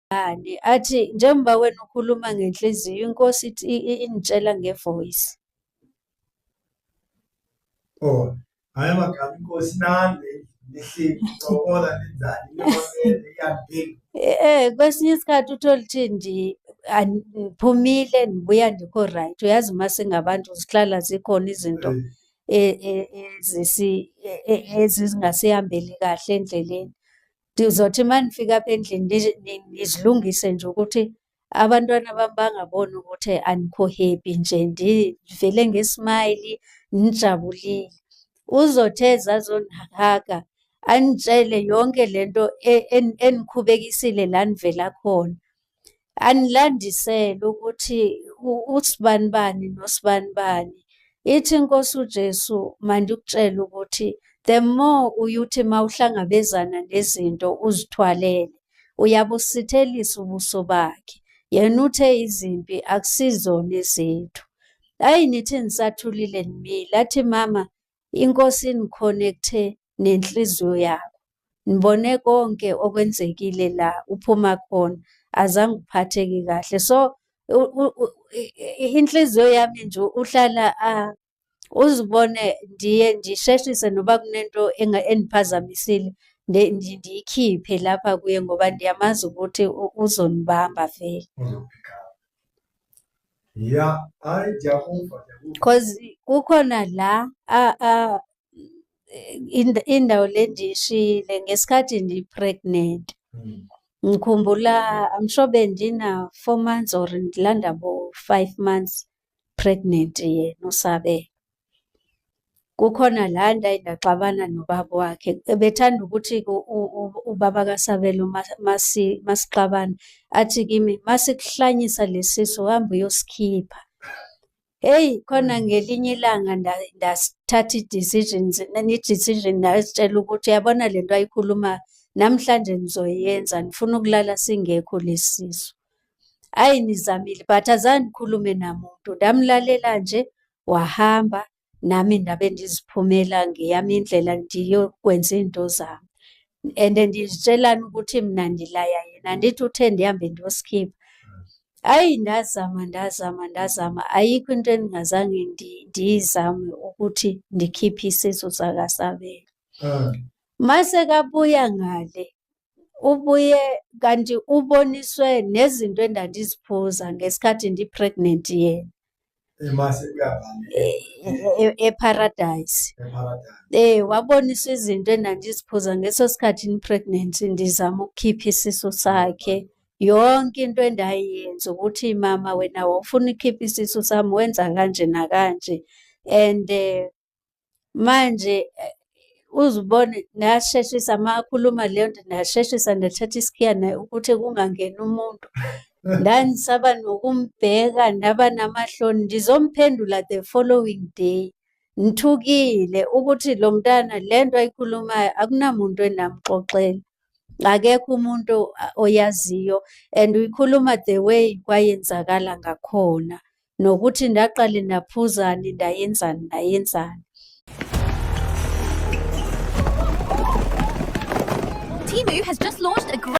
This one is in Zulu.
Athi njengoba wena ukhuluma ngenhliziyo, inkosi ithi initshela nge-voice. Oh, hhayi amagama inkosi nani nihleli nincokola nenzani nimamele iyaniphendula. Kwesinye isikhathi uthole ukuthi ngiphumile ngibuya ndikho right. Uyazi uma singabantu zihlala zikhona izinto ezingasihambeli kahle endleleni. Ndizothi uma nifika apha endlini nizilungise nje ukuthi abantwana bami bangaboni ukuthi anikho happy nje, ndivele ngesmayili nijabulile. Uzothi eza azonihaga anitshele yonke lento enikhubekisile la nivela khona. Anilandisele ukuthi usibanibani nosibanibani. Ithi inkosi uJesu mandikutshele ukuthi the more uye uthi mawuhlangabezana nezinto uzithwalele, uyabusithelisa ubuso bakhe. Yena uthe izimpi akusizona ezethu. Hhayi nithi nisathulile nimile, athi mama inkosi ini-connect-e nenhliziyo yakho. Nibone konke okwenzekile la uphuma khona, azange uphatheke kahle. So inhliziyo yami nje uhlala uzibone ndiye ndisheshise noba kunento endiphazamisile ndiyikhiphe lapha kuye ngoba ndiyamazi ukuthi uzonibamba vele. Ya, hayi ndiyakuva, ndiyakuva. Cause kukhona la indawo le ndiyishiyile ngesikhathi ndi-pregnant. Ngikhumbula I'm sure bendina 4 months or ndilanda bo-5 months pregnant yena uSabelo. Kukhona la ndaye ndaxabana nobaba wakhe. Ebethanda ukuthi ubaba kaSabelo masixabana athi kimi masikuhlanyisa lesisu uhambe uyosikhipha. Hheyi khona ngelinye ilanga ndathatha i-decisions, i-decision ngazitshela ukuthi uyabona lento ayikhulumayo namhlanje ngizoyenza, ngifuna ukulala singekho lesi sisu. Hhayi nizamile but azange ngikhulume namuntu, ndamlalela nje wahamba nami ndabe ndiziphumela ngeyami indlela ndiyokwenza iy'nto zami. And ndizitshelani ukuthi mina ndilaya yena, andithi uthe ndihambe ndiyosikhipha. Hhayi ndazama ndazama ndazama, ayikho into endingazange ndiyizame ukuthi ndikhiphe isisu sakaSabelo. Mase kabuya ngale, ubuye kanti uboniswe nezinto endandiziphuza ngesikhathi ndi-pregnant yena. Mase kuyavaleka. E-Paradise. E-Paradise. Waboniswa izinto endandiziphuza ngeso sikhathi ni-pregnant ndizama ukukhipha isisu sakhe. Yonke into endayenza ukuthi mama wena wawufuna ukukhipha isisu sami wenza kanje nakanje. And manje uzibone nasheshisa makhuluma leyo nto nasheshisa ndathatha isikhiya naye ukuthi kungangeni umuntu. Ndandisaba nokumbheka ndaba namahloni ndizomphendula the following day. Ngithukile ukuthi lo mntana le nto ayikhulumayo akunamuntu endamxoxela. Akekho umuntu oyaziyo and uyikhuluma the way kwayenzakala ngakhona. Nokuthi ndaqale ndaphuzani ndayenzani ndayenzani. Temu has just launched a great